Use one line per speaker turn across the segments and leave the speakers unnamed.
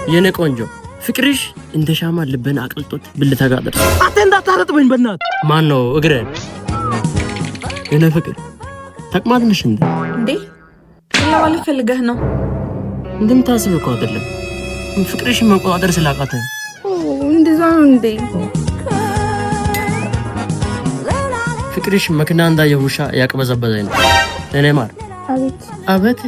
የኔ ቆንጆ ፍቅርሽ እንደ ሻማ ልብን አቅልጦት ብልታ ጋር ደርሶ።
አንተ እንዳታረጥበኝ በእናትህ።
ማን ነው እግረን? የኔ ፍቅር ተቅማጥ ነሽ እንዴ?
እንዴ፣ ምን ለማለት ፈልገህ ነው?
እንደምታስብ እኮ አይደለም። ፍቅርሽን መቆጣጠር ስላቃተ።
እንደዛ ነው እንዴ?
ፍቅርሽ መኪና እንዳየ ውሻ ያቅበዘበዘኝ ነው። እኔ ማር።
አቤት።
አቤት።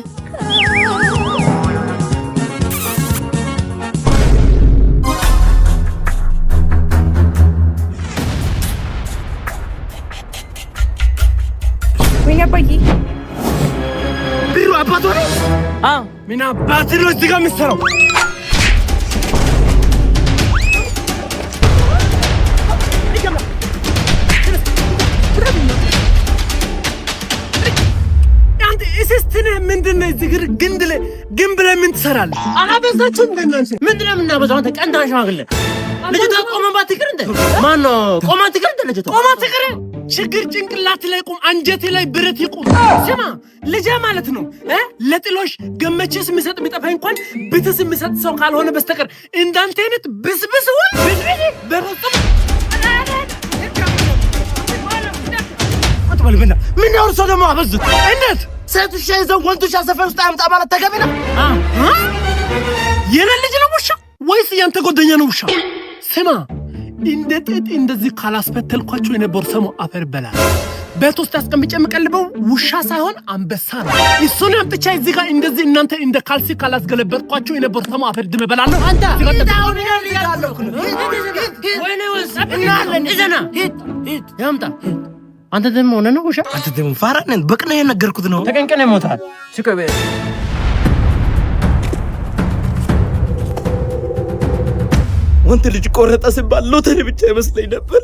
ወይኔ አባዬ።
ብሩ አባቱ ነው።
አዎ።
ምን አባት ነው እዚህ ጋር የምትሰራው? አንተ እስስት ነህ ምንድን ነህ? እዚህ ግር ግንድ ላይ ግንብ ላይ ምን ትሰራለህ? አላበዛችሁም? እንደናንተ
ምንድን ነው የምናበዛው? አንተ ቀንዳን ሽማግሌ ልጅቷ ቆመን ባትቅር እንደ ማን ነው ቆማ ትቅር እንደ ልጅቷ?
ቆማ ትቅር። ችግር ጭንቅላት ላይ ቁም፣ አንጀቴ ላይ ብረት ይቁም። ስማ ልጄ ማለት ነው ለጥሎሽ ገመችስ የሚሰጥ የሚጠፋ እንኳን ብትስ የሚሰጥ ሰው ካልሆነ በስተቀር እንዳንተ አይነት ብስብስ ወይ ብስብስ በፍጹም።
ቁጭ በል በእናትህ። ምን ነው እርሶ ደግሞ አበዙት።
እንዴት?
ሴት ውሻ ይዘው ወንድ ውሻ ሰፈር ውስጥ አምጣ ማለት ተገቢ ነው?
የኔ ልጅ ነው ውሻ ወይስ ያንተ ጓደኛ ነው ውሻ? ስማ እንደ ጥጥ እንደዚህ ካላስፈተልኳቸው የነበሩ ሰሞ አፈር በላል። ቤት ውስጥ አስቀምጬ የምቀልበው ውሻ ሳይሆን አንበሳ ነው። እሱን አምጥቼ እዚህ ጋር እንደዚህ እናንተ እንደ ካልሲ ካላስገለበጥኳቸው የነበሩ ሰሞ አፈር ድሜ እበላለሁ።
አንተ
እዚህ ጋር ጠብቅ።
ወይኔ ወስ እናለን እዘና ሂድ ሂድ ያምጣ። አንተ ደግሞ ሆነ ነው ውሻ።
አንተ ደግሞ ፋራ ነህ። በቅና የነገርኩት ነው።
ተቀንቀነ ሞታል። ስቀበ
ወንድ ልጅ ቆረጠ ሲባል ሎተሪ ብቻ ይመስለኝ ነበር።